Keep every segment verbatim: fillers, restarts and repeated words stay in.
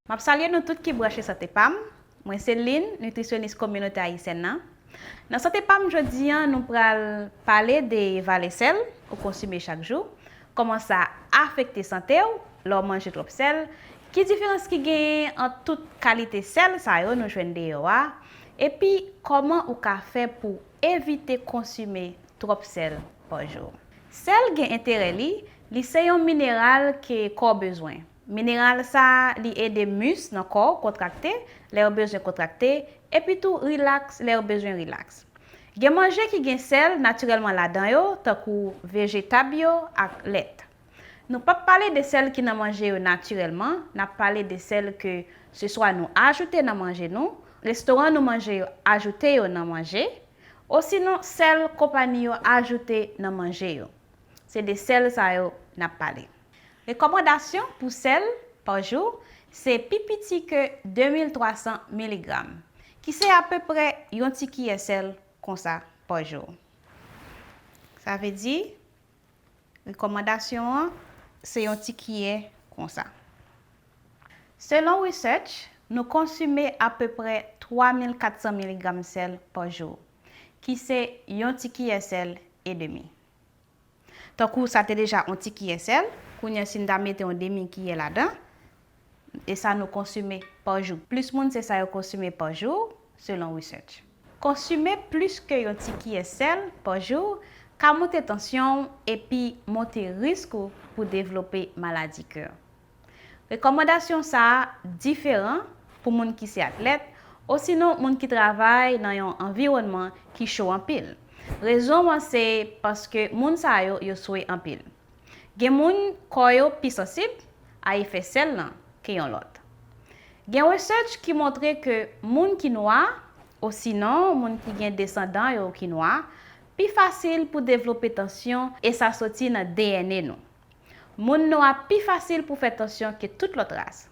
M ap salye nou tout ki branche Sante Pam. Mwen se Lynn, nitrisyonis kominote ayisyèn nan. Nan Sante Pam jodi a, nou pral pale de valè sèl ou konsime chak jou, kòman sa afekte sante w lè w manje twòp sèl, ki diferans ki genyen ant tout kalite sèl sa yo nou jwenn deyò a, epi kòman ou ka fè pou evite konsime twòp sèl pa jou. Sèl gen enterè li, li se yon mineral ke kò w bezwen. Mineral sa a, li ede mis nan kò w kontrakte lè yo bezwen kontrakte, epi tou rilaks lè yo bezwen rilaks. Gen manje ki gen sèl natirèlman ladan yo, tankou vejetab yo ak lèt. Nou p ap pale de sèl ki nan manje yo natirèlman, n ap pale de sèl ke se swa nou ajoute nan manje nou, restoran nou manje yo ajoute yo nan manje, osinon sèl konpayi yo ajoute nan manje yo. Se de sèl sa yo n ap pale. Rekòmandasyon pou sèl pa jou se pi piti ke de mil twa san miligram, ki se apeprè yon ti kiyè sèl konsa pa jou. Sa vle di, rekòmandasyon an se yon ti kiyè konsa. Selon research, nou konsime apeprè twa mil kat san miligram sèl pa jou, ki se yon ti kiyè sèl edemi. Tankou sa te deja yon ti kiyè sèl, kounye a si n ta mete yon demi kiyè ladan, e sa nou konsime pa jou. Plis moun se sa yo konsime pa jou, selon research. Konsime plis ke yon ti kiyè sèl pa jou ka monte tansyon w epi monte risk ou pou devlope maladi kè. Rekòmandasyon sa a diferan pou moun ki se atlèt, osinon moun ki travay nan yon anviwònman ki cho anpil. Rezon an se paske moun sa yo, yo swe anpil. Gen moun kò yo pi sansib a efè sèl lan ke yon lòt. Gen research ki montre ke moun ki nwa, osinon moun ki gen desandan yo ki nwa, pi fasil pou devlope tansyon e sa soti nan D N A nou. Moun nwa pi fasil pou fè tansyon ke tout lòt ras.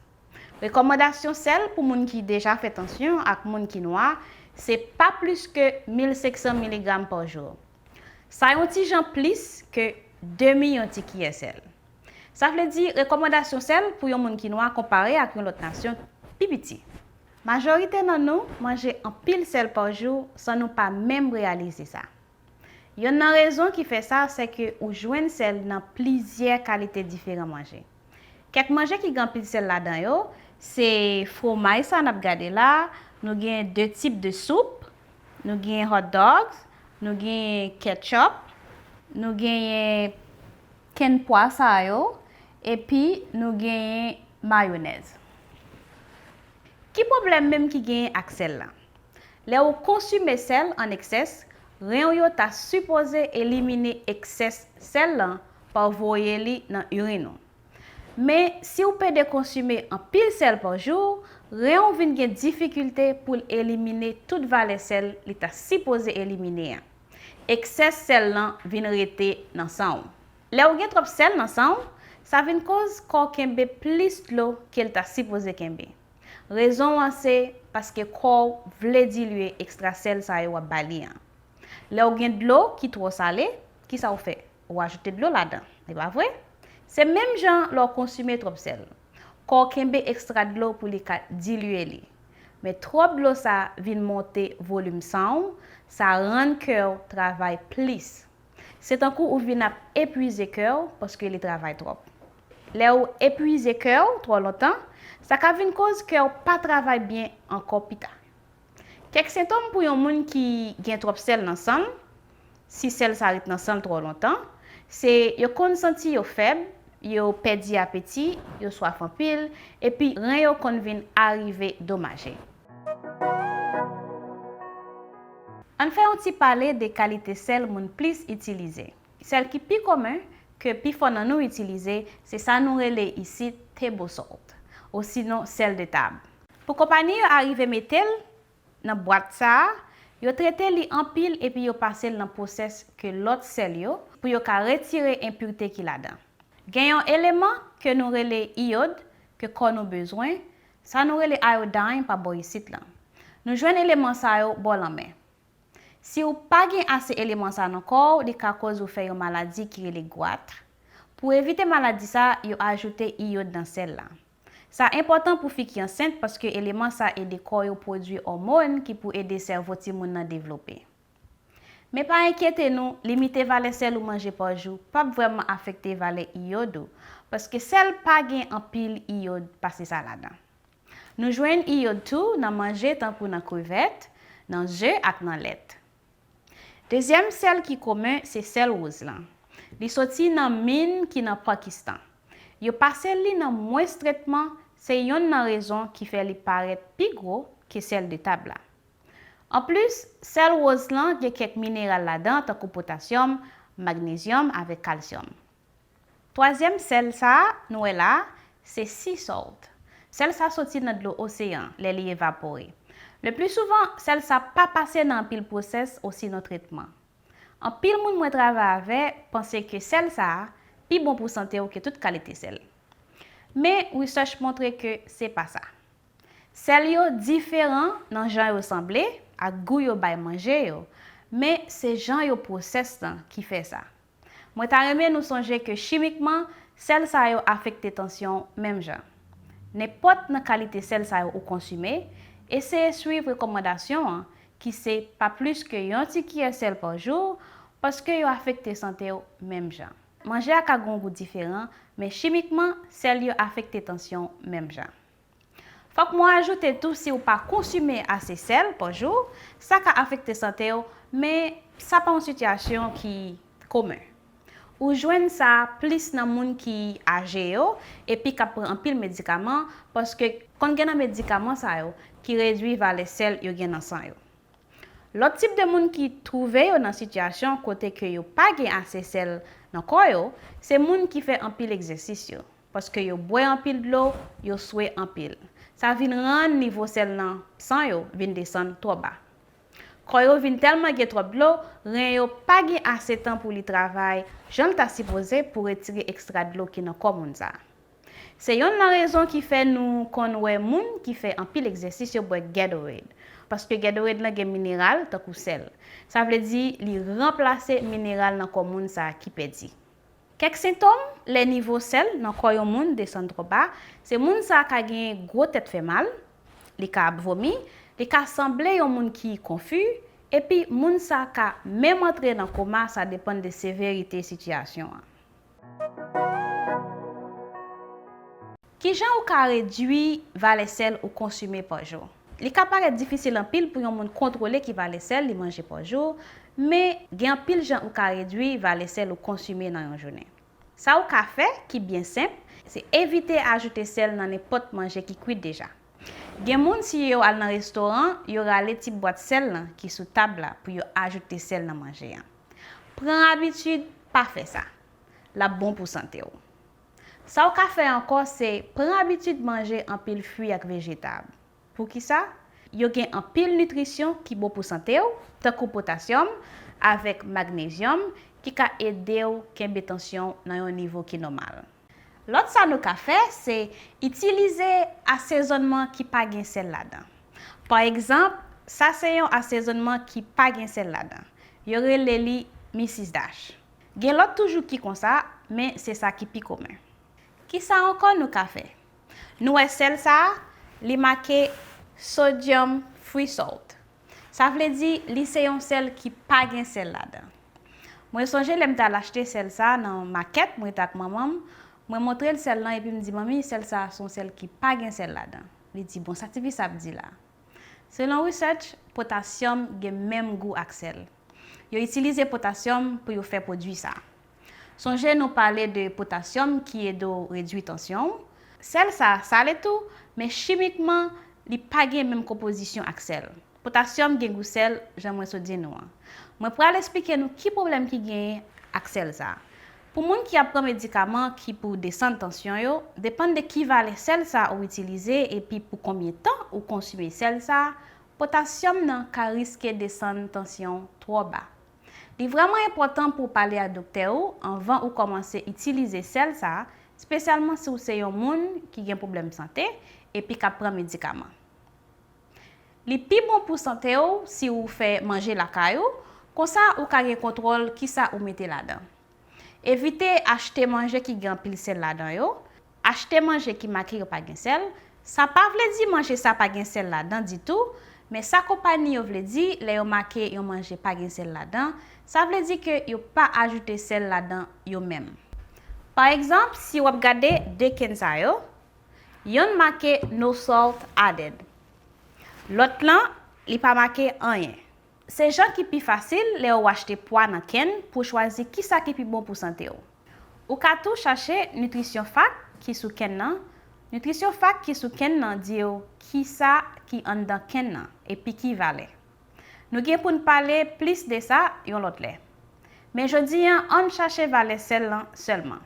Rekòmandasyon sèl pou moun ki deja fè tansyon ak moun ki nwa se pa plis ke mil senk san miligram pa jou. Sa yon ti jan plis ke demi yon ti kiyè sèl. Sa vle di rekòmandasyon sèl pou yon moun ki nwa konpare ak yon lòt nasyon pi piti. Majorite nan nou manje anpil sèl pa jou san nou pa menm reyalize sa. Yonn nan rezon ki fè sa, se ke ou jwenn sèl nan plizyè kalite diferan manje. Kèk manje ki gen anpil sèl ladan yo, se fwomay sa n ap gade la, nou gen de tip de soup, nou gen hot dogs, nou gen ketchup, nou genyen kenn pwa sa yo, epi nou genyen mayonèz. Ki pwoblèm menm ki genyen ak sèl lan? Lè ou konsime sèl an eksès, ren w yo ta sipoze elimine eksès sèl lan pa w voye li nan irin ou. Men, si w pede konsime anpil sèl pa jou, ren w vin gen difikilte pou l elimine tout valè sèl li ta sipoze elimine an. Eksès sèl lan vin rete nan san w. Lè w gen twòp sèl nan san w, sa vin koz kò w kenbe plis dlo ke l ta sipoze kenbe. Rezon an se paske kò w vle dilye ekstra sèl sa yo w ap ba li an. Lè w gen dlo ki twò sale, kisa w fè? Ou ajoute dlo ladan, li pa vre? Se menm jan lè w konsime twòp sèl. Kò w kenbe ekstra dlo pou li ka dilye li. Men twòp dlo sa vin monte volim san w, sa rann kè w travay plis. Se tankou ou vin ap epwize kè w paske li travay twòp. Lè w epwize kè w twò lontan, sa ka vin koz kè w pa travay byen ankò pita. Kèk sentòm pou yon moun ki gen twòp sèl nan san l, si sèl sa ret nan san l twò lontan, se yo konn santi yo fèb, yo pèdi apeti, yo swaf anpil, epi ren yo konn vin arive domaje. Ann fè yon ti pale de kalite sèl moun plis itilize. Sèl ki pi komen, ke pifò nan nou itilize, se sa nou rele isit table salt, osinon sèl de tab. Pou konpayi yo arive mete l nan bwat sa a, yo trete li anpil epi yo pase l nan pwosès ke lòt sèl yo, pou yo ka retire enpirte ki ladan. Gen yon eleman ke nou rele iyod, ke kò nou bezwen, sa nou rele iodine pa bò isit lan. Nou jwenn eleman sa yo bò lanmè. Si w pa gen ase eleman sa nan kò w, li ka koz ou fè yon maladi ki rele gwat. Pou evite maladi sa, yo ajoute iyod nan sèl la. Sa enpòtan pou fi ki ansent paske eleman sa ede kò yo pwodui òmòn ki pou ede sèvo timoun nan devlope. Men pa enkyete nou, limite valè sèl ou manje pa jou p ap vrèman afekte valè iyod ou, paske sèl pa gen anpil iyod pase sa ladan. Nou jwenn iyod tou nan manje tankou nan krevèt, nan ze ak nan lèt. Dezyèm sèl ki komen se sèl woz lan. Li soti nan min ki nan Pakistan. Yo pase li nan mwens tretman, se yonn nan rezon ki fè li parèt pi gwo ke sèl de tab la. Anplis, sèl woz lan gen kèk mineral ladan tankou potasyòm, magnezyòm avèk kalsyòm. Twazyèm sèl sa a nou wè la a, se sea salt. Sèl sa soti nan dlo oseyan lè li evapore. Le pli souvan, sèl sa pa pase nan anpil pwosès osinon tretman. Anpil moun mwen travay avè panse ke sèl sa a pi bon pou sante w ke tout kalite sèl. Men, research montre ke se pa sa. Sèl yo diferan nan jan yo sanble ak gou yo bay manje yo, men se jan yo pwosès lan ki fè sa. Mwen ta renmen nou sonje ke chimikman, sèl sa yo afekte tansyon w menm jan. Nenpòt nan kalite sèl sa yo ou konsime, eseye swiv rekòmandasyon an ki se pa plis ke yon ti kiyè sèl pa jou, paske yo afekte sante w menm jan. Manje a ka gen yon gou diferan, men chimikman, sèl yo afekte tansyon w menm jan. Fòk mwen ajoute tou, si w pa konsime ase sèl pa jou, sa ka afekte sante w, men sa pa yon sitiyasyon ki komen. Ou jwenn sa plis nan moun ki aje yo epi k ap pran anpil medikaman, paske konn gen nan medikaman sa yo ki redui valè sèl yo gen nan san yo. Lòt tip de moun ki twouve yo nan sitiyasyon kote ke yo pa gen ase sèl nan kò yo, se moun ki fè anpil egzèsis yo. Paske yo bwè anpil dlo, yo swe anpil. Sa vin rann nivo sèl nan san yo vin desann twò ba. Kò yo vin tèlman gen twòp dlo, ren yo pa gen ase tan pou li travay jan l ta sipoze pou retire ekstra dlo ki nan kò moun sa a. Se yonn nan rezon ki fè nou konn wè moun ki fè anpil egzèsis yo bwè Gatorade, paske Gatorade lan gen mineral tankou sèl. Sa vle di li ranplase mineral nan kò moun sa a ki pèdi. Kèk sentòm lè nivo sèl nan kò yon moun desann twò ba, se moun sa a ka gen gwo tèt fè mal, li ka ap vomi, li ka sanble yon moun ki konfi, epi moun sa a ka menm antre nan koma, sa depann de severite sitiyasyon an. Kijan ou ka redui valè sèl ou konsime pa jou? Li ka parèt difisil anpil pou yon moun kontwole ki valè sèl li manje pa jou, men gen anpil jan ou ka redui valè sèl ou konsime nan yon jounen. Sa ou ka fè, ki byen senp, se evite ajoute sèl nan nenpòt manje ki kwit deja. Gen moun, si yo al nan restoran, yo rale ti bwat sèl lan ki sou tab la pou yo ajoute sèl nan manje an. Pran abitid pa fè sa. L ap bon pou sante w. Sa w ka fè ankò, se pran abitid manje anpil fwi ak vejetab. Poukisa? Yo gen anpil nitrisyon ki bon pou sante w, tankou potasyòm avèk magnezyòm, ki ka ede w kenbe tansyon w nan yon nivo ki nòmal. Lòt sa nou ka fè, se itilize asezònman ki pa gen sèl ladan. Pa egzanp, sa se yon asezònman ki pa gen sèl ladan. Yo rele li Missus Dash. Gen lòt toujou ki konsa, men se sa ki pi komen. Kisa ankò nou ka fè? Nou wè sèl sa a, li make sodium free salt. Sa vle di li se yon sèl ki pa gen sèl ladan. Mwen sonje lè m t al achte sèl sa a nan makèt, mwen te ak manman m, mwen montre l sèl lan epi m di, "Manmi, sèl sa a se yon sèl ki pa gen sèl ladan." Li di, "Bon, sa tifi sa ap di la?" Selon research, potasyòm gen menm gou ak sèl. Yo itilize potasyòm pou yo fè pwodui sa. Sonje nou pale de potasyòm ki ede w redui tansyon w. Sèl sa sale tou, men chimikman, li pa gen menm konpozisyon ak sèl. Potasyòm gen gou sèl, jan mwen sot di nou an. Mwen pral esplike nou ki pwoblèm ki genyen ak sèl sa. Pou moun ki ap pran medikaman ki pou desann tansyon yo, depann de ki valè sèl sa ou itilize epi pou konbyen tan ou konsime sèl sa, potasyòm nan ka riske desann tansyon w twò ba. Li vrèman enpòtan pou w pale ak doktè ou anvan ou kòmanse itilize sèl sa, espesyalman si w se yon moun ki gen pwoblèm sante epi k ap pran medikaman. Li pi bon pou sante w si ou fè manje lakay ou, konsa ou ka gen kontwòl kisa ou mete ladan. Evite achte manje ki gen anpil sèl ladan yo. Achte manje ki make yo pa gen sèl. Sa pa vle di manje sa pa gen sèl ladan ditou, men sa konpayi yo vle di lè yo make yon manje pa gen sèl ladan, sa vle di ke yo pa ajoute sèl ladan yo menm. Pa egzanp, si w ap gade de kenn sa yo, yonn make "No salt added", lòt lan, li pa make anyen. Se jan ki pi fasil lè w achte pwa nan kenn pou w chwazi kisa ki pi bon pou sante w. Ou ka tou chache Nutrition Fact ki sou kenn nan. Nutrition Fact ki sou kenn nan di w kisa ki anndan kenn nan epi ki valè. Nou gen pou n pale plis de sa yon lòt lè. Men jodi a, ann chache valè sèl lan sèlman.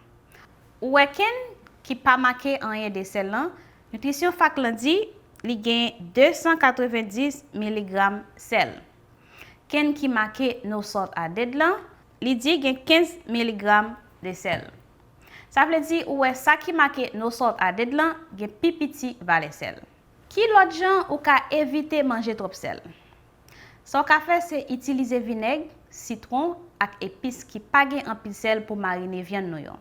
Ou wè kenn ki pa make anyen de sèl lan, Nutrition Fact lan di li gen de san katrevenndis miligram sèl. Kenn ki make "No salt added" lan, li di gen kenz miligram de sèl. Sa vle di ou wè sa ki make "No salt added" lan gen pi piti valè sèl. Ki lòt jan ou ka evite manje twòp sèl? Sa w ka fè se itilize vinèg, sitwon ak epis ki pa gen anpil sèl pou marine vyann nou yo.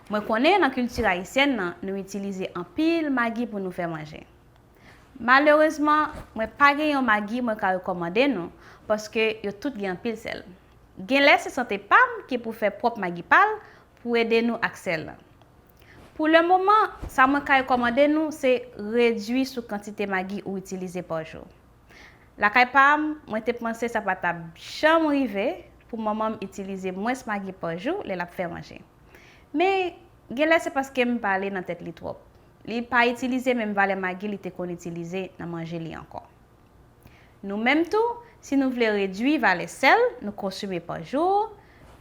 Mwen konnen nan kilti ayisyèn nan, nou itilize anpil magi pou nou fè manje. Malerezman, mwen pa gen yon magi mwen ka rekòmande nou, paske yo tout gen anpil sèl. Genlè se sante pa m ki pou fè pwòp magi pa l pou ede nou ak sèl lan. Pou le moman, sa mwen ka rekòmande nou se redui sou kantite magi ou itilize pa jou. Lakay pa m, mwen te panse sa pa t ap janm rive pou manman m itilize mwens magi pa jou lè l ap fè manje. Men, genlè se paske m pale nan tèt li twòp. Li pa itilize menm valè magi li te konn itilize nan manje li ankò. Nou menm tou, si nou vle redui valè sèl nou konsime pa jou,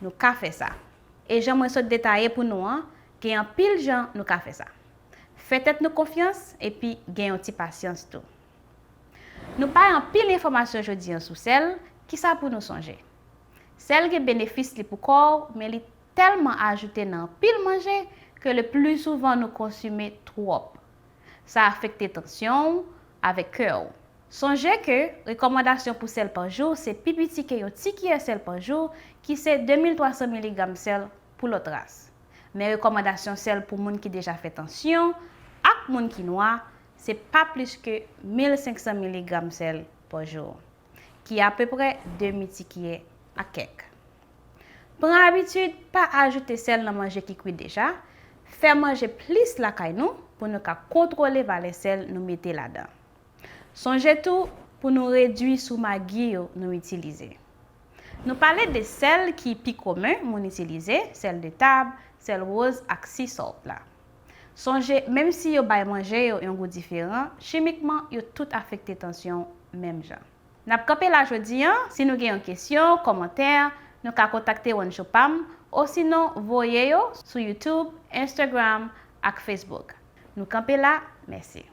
nou ka fè sa. E jan mwen sot detaye pou nou an, gen anpil jan nou ka fè sa. Fè tèt nou konfyans epi gen yon ti pasyans tou. Nou bay anpil enfòmasyon jodi an sou sèl, kisa pou nou sonje? Sèl gen benefis li pou kò w, men li tèlman ajoute nan anpil manje ke le pli souvan nou konsime twòp. Sa afekte tansyon w avèk kè w. Sonje ke rekòmandasyon pou sèl pa jou se pi piti ke yon ti kiyè sèl pa jou, ki se de mil twa san miligram sèl pou lòt ras. Men rekòmandasyon sèl pou moun ki deja fè tansyon ak moun ki nwa se pa plis ke mil senk san miligram sèl pa jou, ki apeprè demi ti kiyè ak kèk. Pran abitid pa ajoute sèl nan manje ki kwit deja, fè manje plis lakay nou pou nou ka kontwole valè sèl nou mete ladan. Sonje tou pou nou redui sou magi yo nou itilize. Nou pale de sèl ki pi komen moun itilize, sèl de tab, sèl woz ak sea salt la. Sonje, menm si yo bay manje yo yon gou diferan, chimikman yo tout afekte tansyon menm jan. N ap kanpe la jodi an, si nou gen yon kesyon, kòmantè, nou ka kontakte One Show pa m, osinon voye yo sou YouTube, Instagram ak Facebook. Nou kanpe la, mèsi.